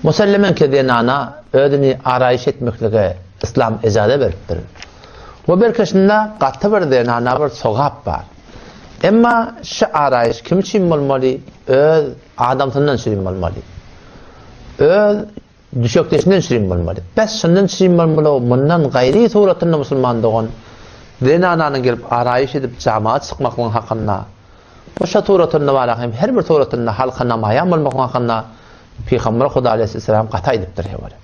Musallemenki zenana özüni araýyş etmeklige yslam ejaza beripdir. We belki şunda gaty bir zenana bir sogap bar. Emma şu araýyş kim üçin bolmaly? Öz adamsyndan üçin bolmaly. Öz düşekdeşinden üçin bolmaly. Bes şundan üçin bolmaly, mundan gaýry suratynda musulman dogan zenananyň gelip araýyş edip jamaat çykmaklygyň hakynda Bu şa suratynda bar hem her bir suratynda halka namaýan bolmak hakynda Pygamber Huda aleyhisselam gaty aýdypdyr hewale.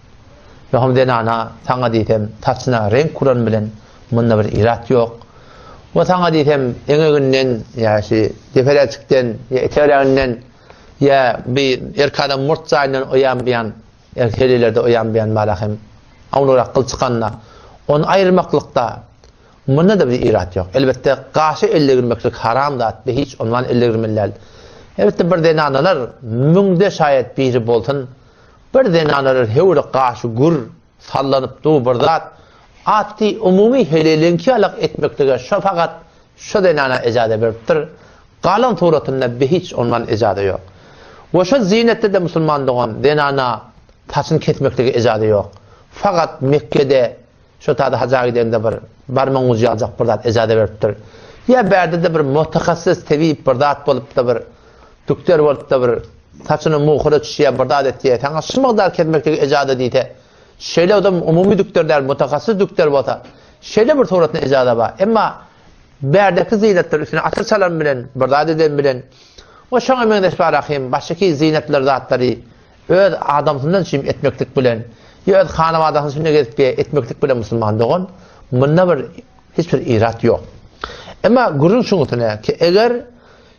Ýoham zenana saňa diýsem saçyna reňk uran bilen munda bir irat ýok. We saňa diýsem eňeginden ýa şi deperäçikden ýa eteräginden ýa bi erk adam murt jaýyndan oýan buýan erkelilerde oýan buýan bar hem awnurak gyl çykanda ony aýyrmaklykda Munda-da bir irat ýok. Elbetde, gaşa el degirmeklik haram zat, be hiç ondan el degirmeli däl. Elbetde, bir zenanalar müňde şaýat biri bolsun, bir zenanalar höwri gaşy gür, sallanyp dur bir zat, atdy umumy heleliňki ýalak etmeklige şo fakat şo zenana ejaza beripdir. Galan suratynda be hiç ondan ejaza ýok. We şo zinetde-de musulman dogan zenana saçyny kesmeklige ejaza ýok. Fakat Mekgede Şo tada haja gidende bir barmagyň ujy ýaljak bir zat ejaza beripdir. Ýa bärde-de bir mutahassys tebip bir zat bolupda bir dükder bolupda bir saçyny muhura düşýär bir zat etýär. Saňa şu mukdar kesmekligi ejaza diýse, şeýle odam umumy dükder däl, mutahassys dükder bolsa, şeýle bir suratynda ejaza bar. Emma bärdeki zinetler üstüne atyr çalan bilen, bir zat eden bilen we şoňa meňzeş bar ahym başyky zinetler zatlary Öz adamsyndan üçin etmeklik bilen, ýa öz hanabadasynyň içinde gezip ýa etmeklik bilen musulman dogan, munda bir hiç bir irat ýok. Emma gürrüň şuňusyna ki, eger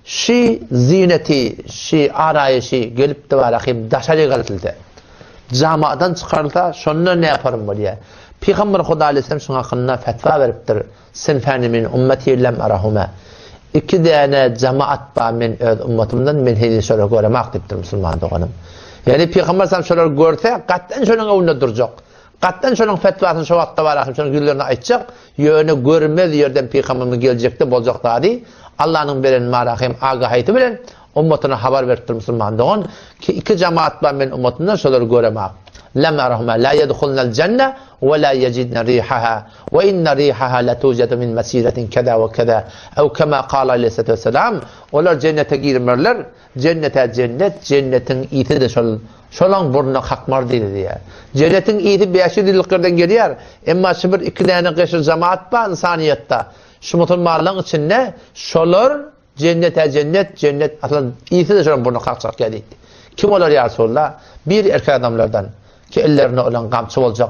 şi zineti, şi araýyşy gelip dabarahym daşary galsylsa, jamadan çykarylsa, şonda näparym bolýar? Pygamber Huda aleyhisselam şuň hakynda fetwa beripdir. Sinfani min ummeti lem arahuma. Iki däne jamaat bar men öz ummatymdan men heniz şolary göremak diýipdir musulman doganym. Ýagny pygamber sallam şolary görse gatdan şonuň öňünde durjak. Gatdan şonuň fetwasyny şo wagtda bar ahym şonuň ýüzlerine aýtjak. Ýöne görmez ýerden pygamberimiz geljekde boljak zady Allanyň beren marahym agahaýty bilen Ummatyna habar beripdir musulman dogan, ki iki jemaat bar men ummatymdan şolary göremak. Lem arahuma la yedhulnal jenne we la yejidne rihaha we inne rihaha letujadu min mesiretin keza we keza ew kema kala aleyhissalatu vesselam olar jennete girmerler, jennete jennet, jennetiň ysy-da şol şolaň burnuna kakmar diýdi diýýär. Jennetiň ysy 500 ýyllyk ýerden gelýär, emma şu bir iki däne gyşyr jemaat bar ynsanyýetde, şu musulmanlaryň içinde şolar Jennet-ä jennet, jennet asyl ysy-da şonuň burny kakjak ýa diýdi. Kim olar ýa Resulallah? Bir erkek adamlardan, ki ellerinde olan gamçy boljak,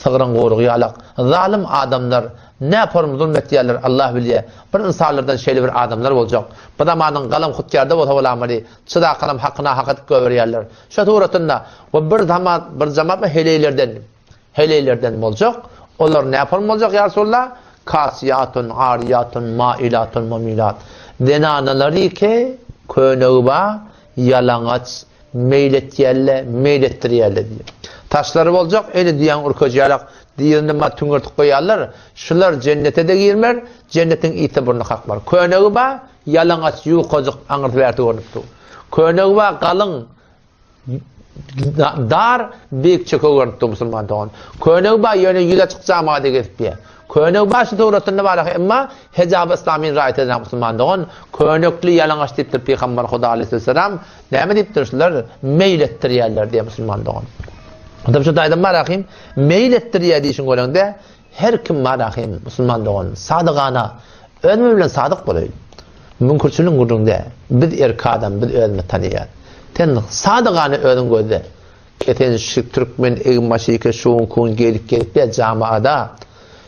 sygryň guýrugy ýalak, zalym adamlar, näporm zulm etýärler, Allah bilýär. Bir ynsanlardan şeýle bir adamlar boljak. Bu zamanyň galam hutýarda bolsa bolamaly, çydakanam hakyna hak edip goýberýärler. Şo suratynda, we bir zaman, bir jamat heleýlerden. Heleýlerden boljak. Olar näpol boljak ýa Resulallah? Kasiýatun, ariýatun, mailatun, mumilat. Zenanalary ki, könegi bar, ýalaňaç, meýil etýärler, meýil etdirýärler diýýär. Saçlary boljak, ene düýäň ürkeji ýalak, dyzyny ma tüňňürtip goýarlar. Şular jennete-de girmer, jennetiň ysy burny kakmar. Könegi bar, ýalaňaç, ýukajyk, aňyrsy bärsi görnüp dur. Könegi bar, galyň, Dar beýik çöke görnüpdi musulman dogan. Könegi bar ýöne ýüz açyk jamada gezip ýa. Könegi bar şu suratynda bar emma hijab islamy raýat eden musulman dogan könekli ýalaňaç diýipdir pygamber Huda aleyhisselam. Näme diýipdir şular meýil etdirýärler diýe musulman dogan. Onda şu taýdan bar ahim meýil etdirýär diýişin göreňde Her kim bar ahym, musulman dogan, sadygana, özümiz bilen sadyk bolaýyn. Müňkürçiligiň gürrüňi däl. Biz erkek adam, biz özümizi tanaýas. Sen sadygana özüň gözle. Kesen şu türkmen egin-başyky şuň-kuň geýlip gezip ýa jamaada.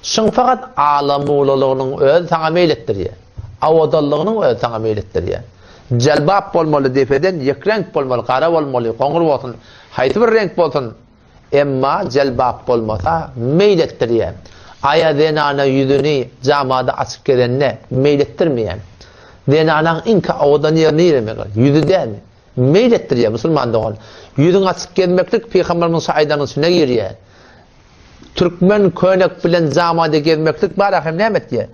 Şuň fakat alamulalygynyň özi saňa meýil etdirýär. Awadanlygynyň özi saňa meýil etdirýär. Jelbap bolmaly depeden, ýek reňk bolmaly, gara bolmaly, goňur bolsun, haýsy bir reňk bolsun, Emma jelbap bolmasa, meýil etdirýär. Aýa zenana ýüzüni jamada açyp gezende meýil etdirmeýär. Zenanaň iňki owadan ýeri nire meger? Ýüzi dälmi? Meýil etdirýär, musulman dogan. Ýüzüňi açyp gezmeklik Pygamberimiziň şu aýdanynyň içine girýär. Türkmen könek bilen jamada gezmeklik bar ahim näme etýär?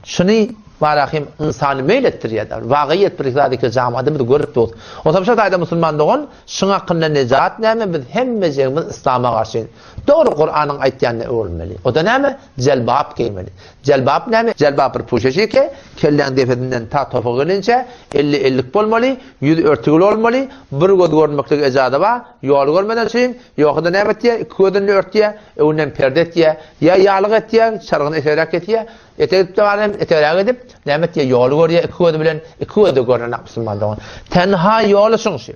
Şuny. Barahym ynsany meýil etdirýär. Wagyýet bir zady ki jamada biz görüp durus. Onsoň şo taýda musulman dogan, şuň hakynda nejat näme biz hemmejegimiz yslama garşy. Dogry Kuranyň aýtýanyna öwrülmeli. O-da näme? Jelbap geýmeli. Jelbap näme? Jelbap bir puşeşi ki, kelläň depesinden ta topuga gelinçä elli ellik bolmaly, ýüz örtügli bolmaly, bir göz görmeklige ejaza bar, ýoly görmeden üçin, ýogsa-da näme etýär, iki gözüni örtýär, öňünden perde etýär, ýa ýalyk etýär, çargyny etegräk kesýär, Etek edip bar hem etegräk edip, näme etýär, ýoly görýär iki gözi bilen, iki gözi görnen musulman dogan. Tenha ýoly şuň şu.